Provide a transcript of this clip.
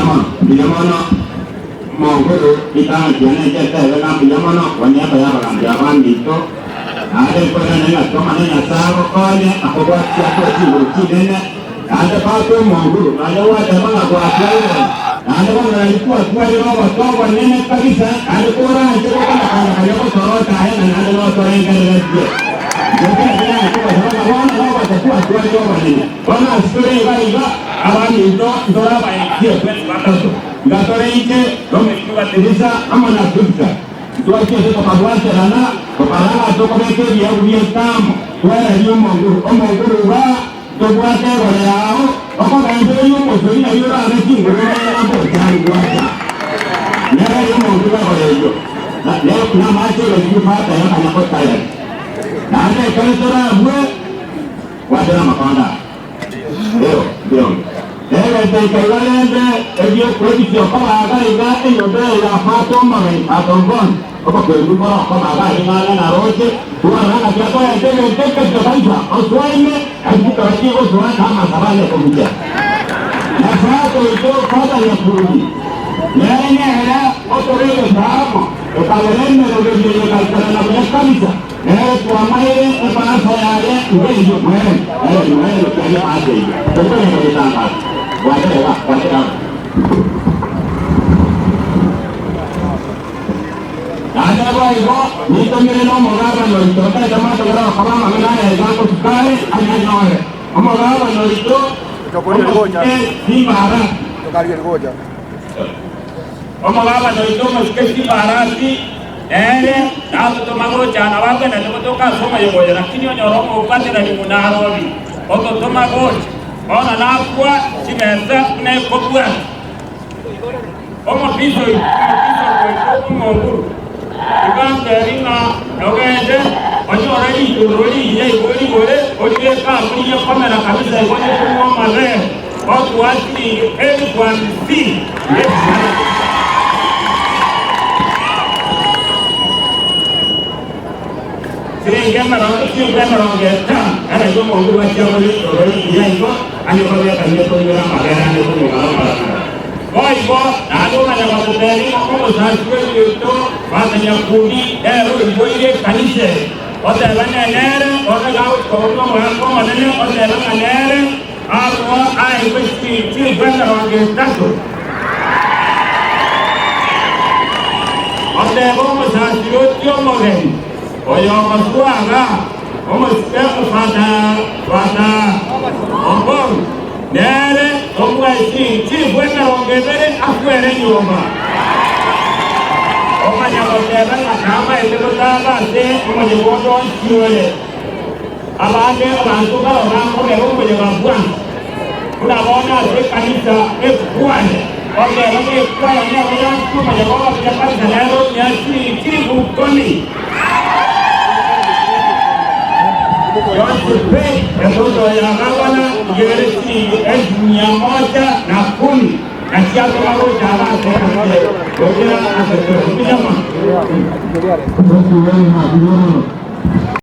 mono, mbuya mono Omonguru, ritang'ani riane inche ntebe ng'a mbuya mono koniaba y'abagambi abaminto, naende nkoirane ng'a tomanye Nyasae agokonye na kobwatia ase chinguru chinene, naende Papa Omonguru, nonya gwateba ng'a gwatwaire, naende bono nario twatwarire obote obonene kabisa, naende koranche gokana-kana karia gosorota aye ng'a naende notorengereretie. Inche nkerende naye gosaba ng'a bono nobote twatwarire obonene. Bono ase tore iga iga, abaminto, ntore abaetie twensi batato, iga tore inche, na omochie amo na Victor. Ntwachiete tokabwaterana, tokarora ng'a tokobeka ebiabu bi'etamo, twererie omonguru. Omonguru iga tobwate igoro yao, okogenda oria omosori nario orabe chinguru orore ng'a mbochari gwacha. Nererie omonguru igoro eyio, namache egechiko ataya kanya gotayari. Naende ekero torabue, Gwatera amakonda aya, ero mbionge. Egento ekeigo rende egi'okwebisia okobaga iga enyomba eye ya Fata omogeni, Fata Omboni, obokendu mboro okobaga aria ng'ang'e na roche, twarora ng'a tiakorenta egento ekesio kabisa, osoa ime, naki chikaba chigosoa na amasabo aye kobucha. Na Fata oito, Fata Nyakundi, nere nere otore egesaamo, ekagera emeroberio eye egaikerana buya kabisa. Nere twamaire ebarasa yaye iga eyio mwene, ere mwene kiaria ase eyio. Tokonyara gotangasa. Gwatereba, gwateraba. Naende boigo nitomire nomogabane oito otaete matogere okoba amang'ana aya iga ngosukare anyanyore. Omogabane oito omosike chimbarasi. Omogabane oito omosike chimbarasi. Nere natotoma gocha nabo agwenerete gotoka ase omoyega oyo, lakini onyore omobwaterani buna arobi, ototoma gocha. Bono nakwa chibesa buna ekobwata. Omobisa oito, omobisa oito omonguru, iga antebi ng'a nogende onyore ritororo rigiya igo origore, oribeke abwo rigiya komera kabisa igo rikong'wa amabere, otoa chiringi elifu hamsini. Chiringi emerongo chimbe 50, naraigwe omonto bwachia ore ore buya igo, anye kobeka ime koigora amabere ane konyora amaramara. Boigo naende omanya gototeebia ng'a omosasi bw'ebinto bw'Akanyakundi nere oiboire ekanisa eye, oteba ng'a nere bono iga agochia koba buna omogaka omonene, oteba ng'a nere Agwo aigwe chilifu 30. Otebe omosasiroti omogeni, oyogoswaga omosike Fata Fata Ombong, nere tomoe chilifu 20 akwere nyomba. Omanya goteba ng'a namaete gotaba ase omonyegondo onsi ore. Abande abanto barabwo bakobera omoyega bwango, buna bono ase ekanisa ekwaya, goteba ng'a ekwaya nero yanchete omoyega ogocha kanisa nero omuya chilifu ikomi. Yonsi pi, etoto ya gavana igere chilingi 110,000, na chiatoma gocha iga ase ekanisa eye, gochia ase tore. Mbuya mono. Thank you very much.